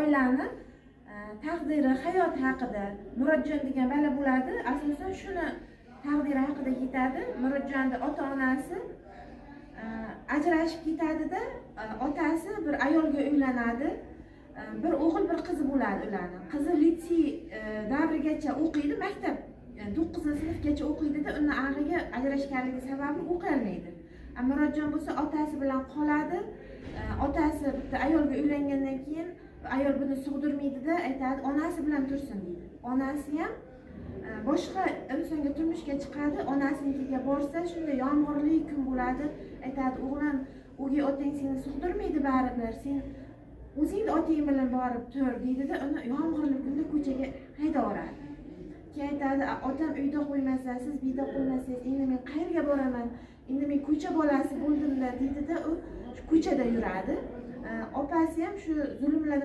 Oilani taqdiri, hayoti haqida. Murodjon degan bola bo'ladi, asosan shuni taqdiri haqida ketadi. Murodjonni ota onasi ajrashib ketadida, otasi bir ayolga uylanadi. Bir o'g'il, bir qizi bo'ladi ularni. Qizi litsey davrigacha o'qiydi, maktab, 9-sinfgacha o'qiydida, uni ag'iga ajrashganligi sababli o'qiyolmaydi. Murodjon bo'lsa otasi bilan qoladi. Otasi bitta ayolga uylangandan keyin ayol buni sug'dirmaydida, aytadi, onasi bilan tursin deydi. Onasi ham boshqa insonga turmushga chiqadi. Onasinikiga borsa, shunday yomg'irli kun bo'ladi. Aytadi, o'g'lim, o'gay otang seni sug'dirmaydi baribir, sen o'zingni otang bilan borib tur deydida, uni yomg'irli kunda ko'chaga haydavoradi. Keyin aytadi, otam uyda qo'ymasa, siz bu yerda qo'ymasangiz, endi men qayerga boraman, endi men ko'cha bolasi bo'ldimda deydida, u ko'chada yuradi. Opasi ham shu zulmlardan